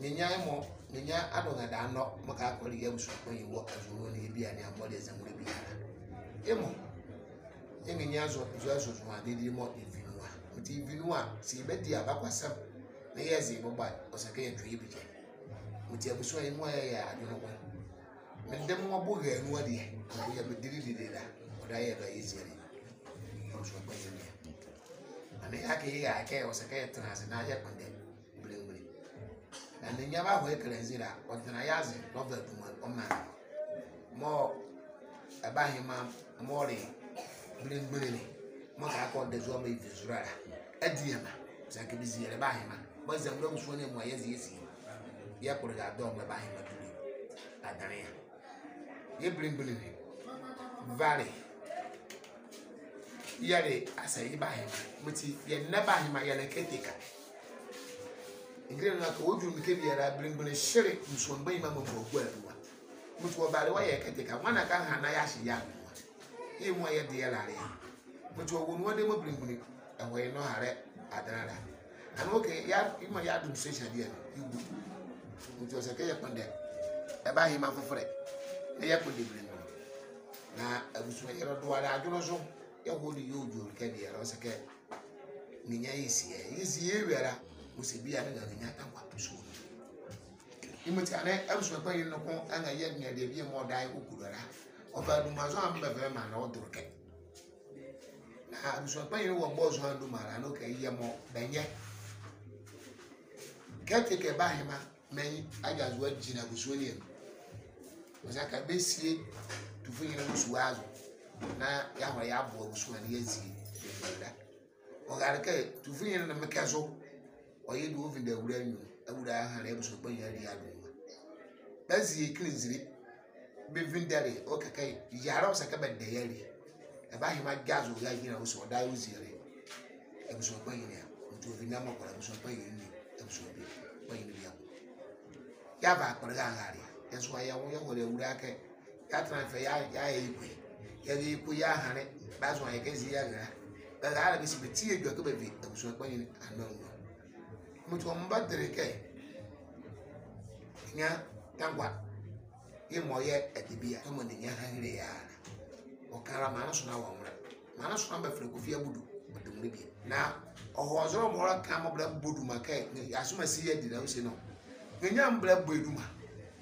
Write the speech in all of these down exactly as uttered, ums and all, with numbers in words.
Nrenyia yemɔ, nrenyia adɔnga dame nɔ, mɔɔ ka kɔle yɛ abusua kpanyinli wɔ azulo ne, yɛ bie ne a mɔɔ le eza nwolɛ biala. Yemɔ, yɛ nrenyia zo, zo, zo, zo, a didi mɔɔ yɛvi nu a. Yemɔti yɛvi nu a, saa yɛbadi abakwasɛm, na yɛze ye bɔbɔ a, ɔsɛ kɛ yɛdwu ye bie. Yemɔti abusua yemɔ yɛyɛ adwenle ko. Mendɛ mɔɔ bɔ ye nu a deɛ, ɔyɛ me didi didi la, ɔdaye yɛba yɛziele. Abusua kpanyinli ne a. Ɛnee yɛka ye a kɛ, ɔsɛ kɛ yɛtɛnla ase na yɛkpondɛ. Belemgbunli. Na nrenyia baho ɛkɛ la nzi la, ɔtɛnla ye aze, na ɔva duma ɔmaa. Mɔɔ ɛbahema mɔɔ le belemgbunli ne, mɔɔ ka kɔ ɔdaye zo ɔmaa yɛvi zo la. Adiema. Ɔsɛ kɛ biziele bahema. Mɔɔ eza nwolɛ abusua ne mɔ a yɛze yɛsie. Yɛkpondɛ dɔɔnwo mɔɔ ɛbahema dule. Adenle a. Yɛ belemgbunli ne. Vale. Yɛle asa ye bahema. Yemɔti yɛ nɛ bahema yɛle caretaker. Ɛnee kɛ ɔdwu mekɛ biala belemgbunli hyele, abusua kpanyinli mɔɔ bɔ gua nu a. Yemɔti ɔvale ɔyɛ caretaker. Nwane a ka ha na yɛahye ye anu a. Yemɔ a yɛde yɛlale a. Yemɔti ɔwɔ nu a de mɔɔ belemgbunli ɛhɔ ye nɔhalɛ adenle la. Ɛnee ɔkɛ ye, yemɔ a yɛ administration deɛ no, yɛwu. Yemɔti ɔsɛ kɛ yɛkpondɛ ɛbahema fofolɛ. Na yɛkpondɛ belemgbunli. Na abusua yɛlɔdoalɛ adwenle zo. Yɛhɔ ne yɛdwu kɛ biala ɔsɛ kɛ nrenyia yɛsie. Yɛsie awie la, ɔsɛ biala ne nrenyia tankoa pusu. Yemɔti ɛnee abusua kpanyinli noko ɛnga yɛ nea deɛ bie mɔɔ ɔdaye ɔkɔdua la. Ɔva duma zo a mebɛva memaa na ɔdole ɛkɛ. Na abusua kpanyinli wɔ bɔ zo a duma la, na ɔkɛ yemɔ bɛnyɛ. Caretaker bahema, menli agya zo agyinla abusua ne anu. Ɔsɛ kɛ bɛsie tufonyenle ne sua zo. Na yɛahɔ yɛaboa abusua ne yɛazie. Ɔrale kɛ tufonyenle ne mekɛ zo. Ɔyɛ dɛ ɔvinde awulae anu. Awulae ahanle, abusua kpanyinli ali adom. Bɛzie kenle nzile. Bɛvindele, ɔkɛ kɛ yɛalɛ ɔsɛ kɛ bɛdayɛ ali. Ɛbahema agya zo yɛagyinla ɔsɛ ɔdaye ɔziele. Abusua kpanyinli a, ɔti ɔvinde mɔɔ kɔla abusua kpanyinli ne, abusua bie, kpanyinli bieko. Yɛava akpondɛ ɛhale a. Yɛ nso a yɛ nwo yɛhɔle awulae kɛ. Yɛatɛnla fɛ yɛ, yɛayɛ ye ko. Yɛyɛ ye ko yɛahanle. Bɛazo a yɛkɛzie yɛara. Bɛrale bɛse bɛti yɛ edwɛkɛ bɛvi abusua kpanyinli anloa. Yemɔti ɔmɔ bɛdele kɛ nrenyia tankoa. Yemɔ yɛ ɛde bie a, yemɔ nrenyia hanle ye a. Ɔka la maanle sonla wɔ nwolɛ. Maanle sonla bɛfɛlɛ Kofi Abudu. Ɔdom le bie. Na ɔhɔ ɔzɛlɛ mɔɔ ɔlɛka mɔɔ bɛlɛbɔ duma kɛ, yɛasomaa si yɛadi la ɔse nɔ. Nrenyia mɔɔ bɛlɛbɔ ye duma.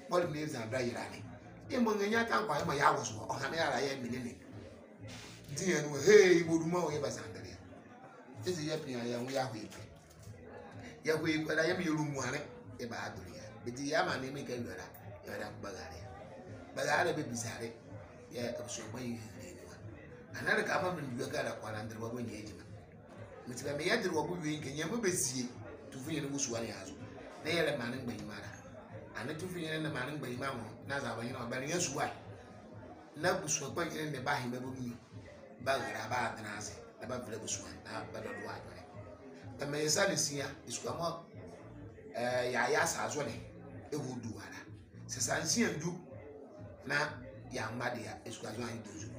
Mɔɔ le ne eza bɛyɛlɛ ne. Yemɔ nrenyia tankoa yemɔ yɛawo zo. Ɔhanle ye a la yɛɛ menli ne. Di ye nu, hee, yebɔ duma o, yɛbazandele ye. Eze yɛpia yɛ nwo yɛahɔ ye ko. Yɛhɔ ye ko la yɛmaa yɛlɛ muanle, yɛbadole ye a. Bɛdi ye a maanle yemɔ ɛkɛ awie la, yɛbadane kɛ bɛrale ye a. Bɛrale bɛbizale, yɛɛ abusua kpanyinli ye nu a. Ɛnee ɛleka mɔɔ mendua ɛkɛ la kɔla ndɛlɛwa bɛnyia gyima. Yemɔti bɛmaa yɛdele wɔ bɛ wie ɛkɛ, yemɔ bɛzie tufonyenle wɔ sua ne azo. Na yɛlɛ maanle mgbanyima la. Ɛnee tufonyenle nee maanle mgbanyima mɔ, na aza bɛnyɛlɛ, bɛlɛnyia sua. Na abusua kpanyinli nee bahema bɛmɔ bɛrale bɛadɛnla ase, na bɛavɛlɛ abusua, na bɛdɔdoa adwenle. Bɛmaa yɛ sa ne sia, yɛ sua mɔɔ, eh, yɛayɛ asa zolɛ, ɛhɔ dua la. Saa sa ne sia andwu, na yɛangba deɛ a, yɛ sua zolɛ ayɛ dunzu.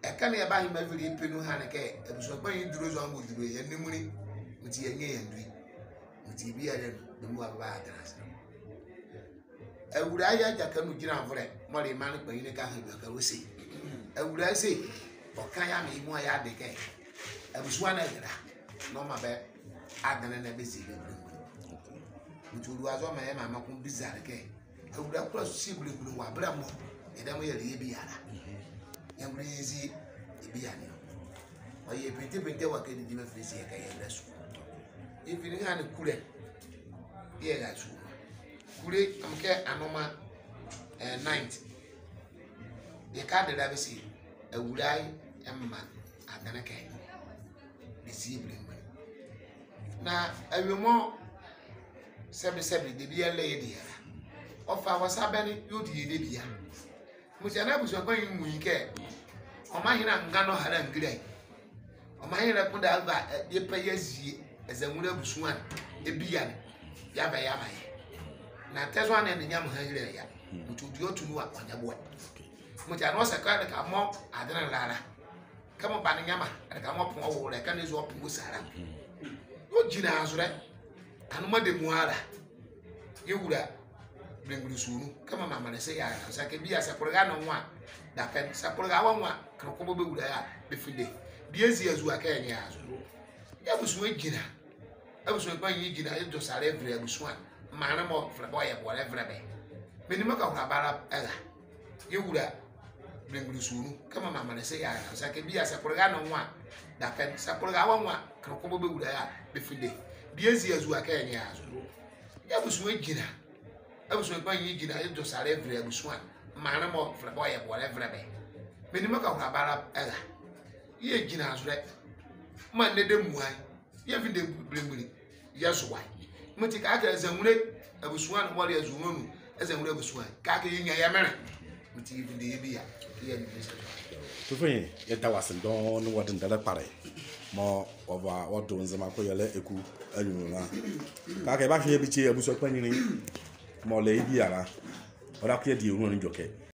Ɛkɛ ne yɛbahema ɛvɛlɛ ye pɛ nu ɛhanle kɛ, abusua kpanyinli dule zo a mɔɔ ɔdule yɛ ne munli, yemɔti yɛnyia yɛ andue. Yemɔti biala nu, bɛmɔ bɛbadɛnla ase. Awulae Agyaka Nugyina Avolɛ, mɔɔ le maanle kpanyinli ɛkɛ ahe edwɛkɛ la ɔse. Awulae se, ɔka ye a mɔɔ yɛde kɛ. Abusua ne ɛrɛla, na ɔmaa bɛ adenle na bɛzie bɛ belemgbunli. Yemɔti ɔlua zo ɔmaa yɛ maanle ko bizale kɛ. Awulae kola ɔsie belemgbunli wɔ abelɛ mɔ. Yɛdayɛ mɔɔ yɛle ye biala. Yɛngulo yɛnzie ye biala ne. Ɔyɛ pɛntɛpɛntɛ wa kɛ didi mɔɔ fɛlɛ zie ɛkɛ yɛra sua. Yɛvi ne ɛhane Kule. Yɛra sua. Kule, ɔmɔ kɛ anoma, eh, ninth. Yɛka dɛlɛ bɛse, awulae ɛmaa adenle ɛkɛ. Bɛzie belemgbunli. Na awie mɔ, sɛbesɛbe debie ɛlɛ ye deɛ la. Ɔfa wɔ sa bɛne, yɛɛ ɔdi ye debie a. Yemɔti ɛnee abusua kpanyinli mɔ ye kɛ. Ɔmahenle anrɛla nɔhalɛ angile. Ɔmahenle kpondɛ ava, eh, yɛpɛ yɛazie, eza nwolɛ abusua ne, ɛbie ne, yɛava yɛamaa yɛ. Na tɛ zo a ɛnee ne nyɛmɔ ɛhanle ye a. Yemɔti ɔdi ɔto nu a, ɔnyɛ boɛ. Yemɔti ɛnee ɔsɛ kɛ ɛleka mɔɔ adenle ɛlala. Kɛmɔ ba ne nyɛma, ɛleka mɔɔ pon ɔwowolɛ, ɛleka ne zo ɔpon ɔsa la. Ɔgyinla zolɛ. Anoma demuala. Yɛwula belemgbunli suu nu, kɛmɔ maanle se yɛra, ɔsiane kɛ bie a, sɛ kpɔlɔ ɛra ne nwo a, dapɛn, sɛ kpɔlɔ ɛra wɔ nwo a, kenle ko mɔɔ bɛwula a, bɛfinde. Bie ezi azuakenle ne azo. Yɛ abusua gyinla. Abusua kpanyinli gyinla, yɛdɔ sa ɛlɛvɛlɛ abusua. Maanle mɔɔ fɛlɛ bɛ ɔyɛ boɛ ɛlɛvɛlɛ bɛ. Menli mɔɔ kɛhola bɛ ala ɛra. Yɛwula belemgbunli suu nu, kɛmɔ maanle se yɛra, ɔsiane kɛ bie a, sɛ kpɔlɔ ɛra ne nwo a, dapɛn, sɛ kpɔlɔ ɛra wɔ nwo a, kenle ko mɔɔ bɛwula a, bɛfinde. Bie ezi azuakenle ne azo. Yɛ abusua gyinla. Abusua kpanyinli gyinla, yɛdɔ sa ɛlɛvɛlɛ abusua. Maanle mɔɔ fɛlɛ bɛ ɔyɛ boɛ ɛlɛvɛlɛ bɛ. Menli mɔɔ kɛhola bɛ ala ɛra. Yɛgyinla zolɛ. Maa ɛnɛ dɛ muala yɛfinde belemgbunli, yɛzoa ye. Yemɔti kɛkala eza nwolɛ abusua ne, mɔɔ le azo nwo nu, eza nwolɛ abusua, kɛkala yɛnyia yɛ menle. Yemɔti yɛfinde yɛ bie a, yɛ ne bie sa. Tufonyi, yɛda wɔ ase dɔɔnwo ne wɔ dendɛlɛ kpalɛ mɔɔ wɔva wɔdo Nzema Koyɛlɛ Eku anyunlu la. Kɛkala yɛbahwe yɛbikye abusua kpanyinli mɔɔ le ye bie la, ɔdaye ko yɛadi ewunlɛ ne edwɛkɛ.